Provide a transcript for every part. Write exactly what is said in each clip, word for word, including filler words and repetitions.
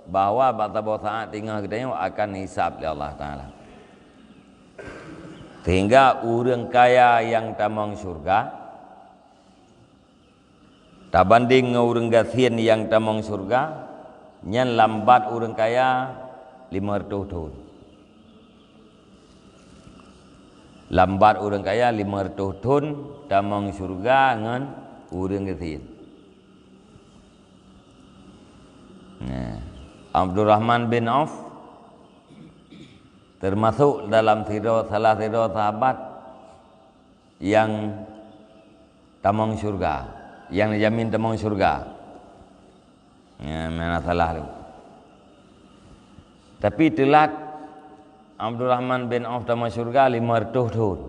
bahwa bak saboh saat teungoh geutanyoe akan hisab lé Allah Taala. Sehingga ureuëng kaya nyang tamong syurga tabandeng ngon ureuëng gasien nyang tamong syurga, nyan lambat ureuëng kaya lima reutôh thon. Lambat ureuëng kaya lima reutôh thon tamong syurga ngon ureuëng gasien. Nah, Abdurrahman bin Auf termasuk dalam sidroe, salah sidroe sahabat nyang tamong syurga, nyang neujamin tamong syurga. Ya, mana salah tu. Tapi teulat Abdurrahman bin Auf tamong syurga lima reutôh thon.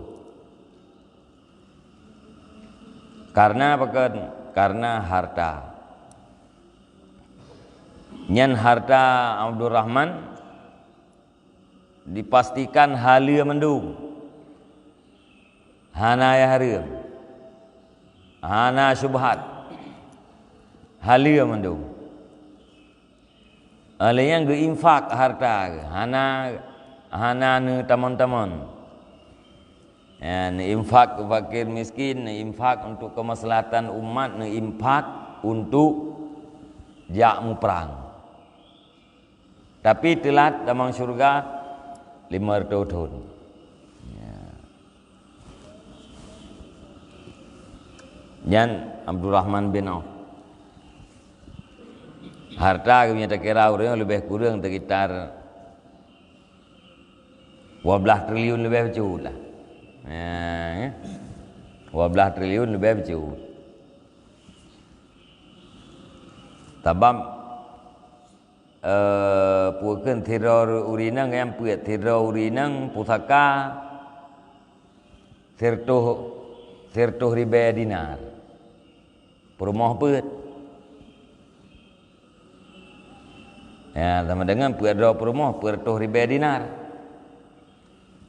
Karena apa kan? Karena harta. Nyan harta Abdurrahman dipastikan haleue mandum. Hana nyang hareuem. Hana syubhat. Haleue mandum. Óh lheueh nyan geuinfak harta geuh, hana, hana neutamon-tamon. Ya, neuinfak keu fakir miskin, neuinfak untuk kemaslahatan umat, neuinfak untuk jak muprang. Tapi teulat tamong syurga lima reutôh thon. Ya. Nyan Abdurrahman bin Auf. Harta geuh meunyoe takira ureuëng leubeh kureueng sekitar dua belas triliun leubeh bacut lah. Ya, ya. Dua belas triliun leubeh bacut. Sabab Eh, peue kheun sidroe ureuëng inong nyang peuet, sidroe ureuëng inong pusaka sireutôh, sireutôh ribée dinar. Peurumoh peuet. Ya, sama dengan peuet droe peurumoh, peuet reutôh ribée dinar.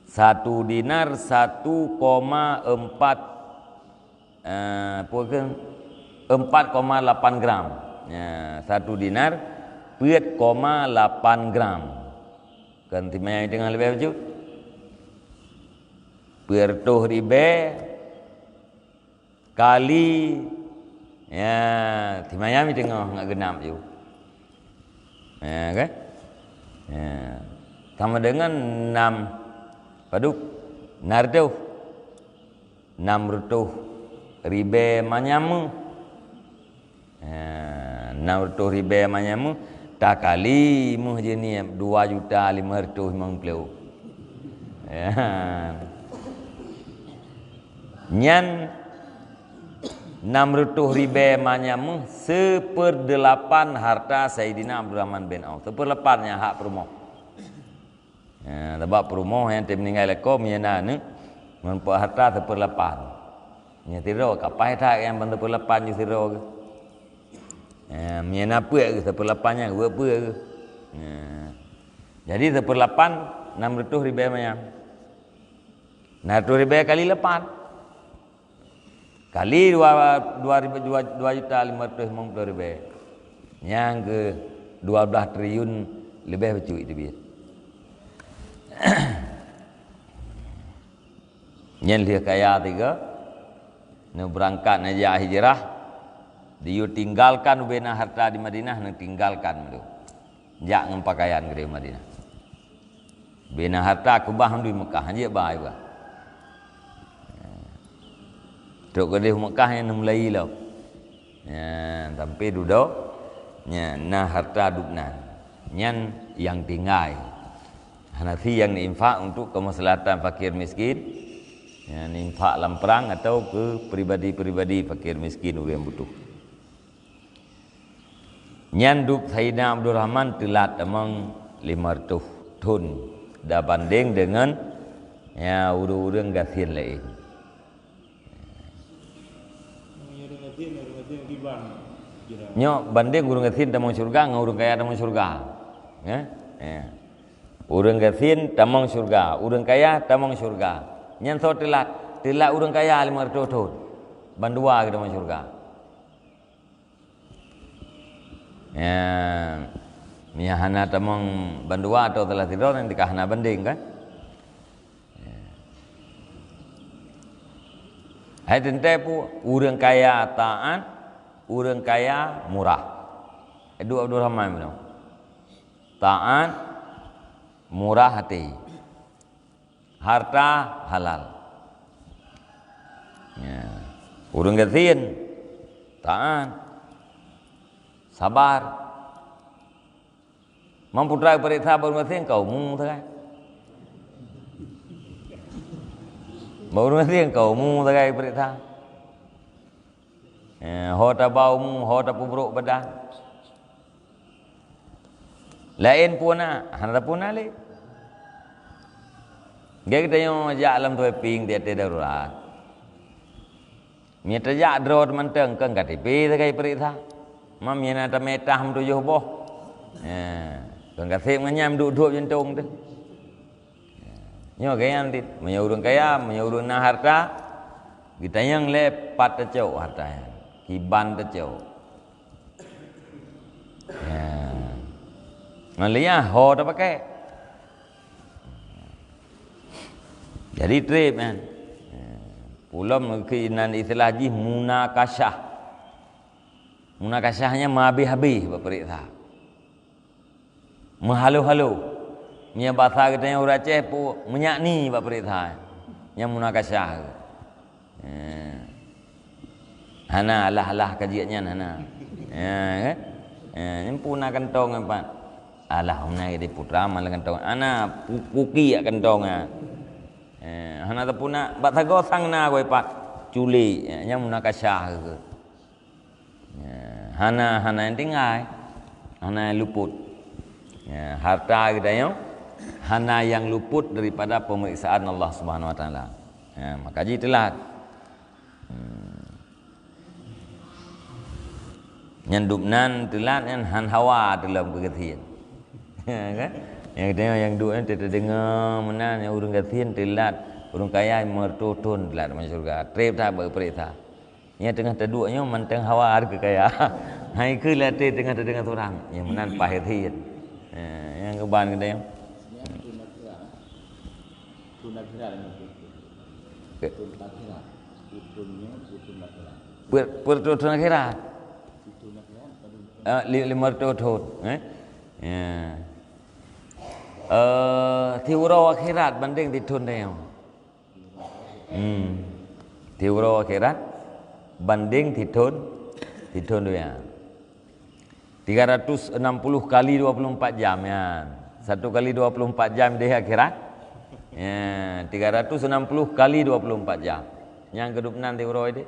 Satu dinar satu koma empat, eh, peue kheun? Empat koma lapan gram. Ya, satu dinar peuet koma lapan gram. Kan timai teungoh leubeh bacut? Peuet reutôh ribée kali, ya, timai teungoh ngat geunap ju. Ya, kan? Ya. Sama dengan enam, padub? Enam reutôh. Enam reutôh ribée manyam meuh. Ha, enam reutôh ribée manyam meuh takali meuh jih nyan dua juta lima reutôh limong ploh. Ya. Nyan enam reutôh ribée manyam meuh seuperdelapan harta Saidina Abdurrahman bin Auf. Seuperdelapan nyang hak peurumoh. Ha, sabab peurumoh nyang teumeuninggai lakoe meunyoe na aneuk, ngon peuet harta seuperdelapan. Nyan sidroe, ka paih that nyang ban seuperdelapan ju sidroe geuh. Ha, meunyoe na peuet geuh seuperdelapan nyan, peuet-peuet geuh. Ha. Jadi seuperdelapan enam reutôh ribée manyam. Enam reutôh ribée kali lapan. Kali dua, dua ribu, dua, dua juta lima reutôh limong ploh ribée. Nyang keu dua blaih triliun leubeh bacut teubiet. Nyan lheueh kaya sigoe, neubeurangkat neujak hijrah, diyue tinggalkan ubena harta di Madinah, neutinggalkan mandum. Jak ngon pakaian keudeh Madinah. Bina harta keubah mandum Mekah, hanjeuet ba iba. Trok keudeh Mekah nyang neumulai lom. Nyan, sampai dudoe, nyan, na harta dubnan. Nyan nyang tinggai. Hana si nyang neuinfak untuk kemaslahatan fakir miskin. Nyan, infak lam perang atau keu pribadi-pribadi fakir miskin ureuëng butuh. Nyan dup Saidina Abdurrahman teulat tamong lima reutôh thon tabandeng deungon, ya, ureuëng-ureuëng gasien laén. Nyoe bandeng ureuëng gasien tamong syurga ngon ureuëng kaya tamong syurga. Ya? Ya. Ureuëng gasien tamong syurga, ureuëng kaya tamong syurga. Nyan soe teulat? Teulat ureuëng kaya lima reutôh thon. Bandua geutamong syurga. Ya. Meunyo hana tamong bandua atau salah sidroe, nyan teuka hana banding kan? Hai teuntée pu, ureuëng kaya taát, ureuëng kaya murah. Dua Abdurrahman bunoe. Taát, murah até. Harta halal. Ya. Ureuëng gasien, taát, sabar. Mang putra geupareksa bak ureuëng gasien, ka umu sagai. Bak ureuëng gasien ka umu sagai geupareksa. Eh, ho taba umu, ho tapeubrok badan. Laén puna, hana tapuna lé. Geutanyoe jak lam tuai pieng di ateueh darurat. Meunyo tajak droe mantong, kon K T P sagai peuriksa. Mam meunyo na tamitah meutujoh boh. Ha, kon gaseb ngon nyan duek-duek jantong teuh. Nyoe gaya dit, meunyo ureuëng kaya, meunyo ureuëng na harta, geutanyong lé pat tacok harta nyan, kiban tacok. Ya. Ngon lé nyan ho tapakai. Jadi treb nyan. Pulom keunan istilah jih munakasyah. Munakasyah nyan meuhabéh-habéh bak peuriksa. Meuhalo-halo. Meunyo basa geutanyoe ureuëng Aceh pu meunyak ni bak peuriksa. Nyan munakasyah. Eh. Hana alah-alah ka jeuet nyan hana. Ya, kan? Ya, nyan puna kantong nyan pat. Alah, hana jadi putra malah kantong. Ana pu-, puki yak kantong nyan. Eh, hana tapuna, bak sagoe sang na goi pat. Culik, ya, nyan munakasyah ke. Ya, hana, hana nyang tinggai. Hana nyang luput. Ya, harta geutanyoe hana nyang luput daripada pemeriksaan Allah Subhanahu Wa Taala. Ya, maka jih teulat. Hmm. Nyang dubnan teulat nyan han hawa teuh lom keu gasien. Kan? Nyang teudeungoe nyang duek nyan teudeungoe meunan nyang ureuëng gasien teulat, ureuëng kaya meureutoh thon teulat masuk syeuruga. Treb that bak peuriksa. Nyang teungoh taduek nyoe mantong hawa keu kaya. Hai keu latée teungoh tadeungoe surang. Nyang meunan paih gasien. Ha, nyang keuban geutanyoe. Thon akhirat, thon akhirat. Ke- Thon akhirat. Thon nyoe, thon akhirat. Per-, per-, thon akhirat. Thon akhirat, padum thon. Ah, li-, lima ratus thon, eh? Ya. Eh, siuroe akhirat banding sithon tanyoe. Hmm. Siuroe akhirat banding sithon, sithon donya. Tiga ratus enam puluh kali dua puluh empat jam, ya. Satu kali dua puluh empat jam di akhirat. Ya, tiga ratus enam puluh kali dua puluh empat jam. Nyang keudubnan siuroe deh.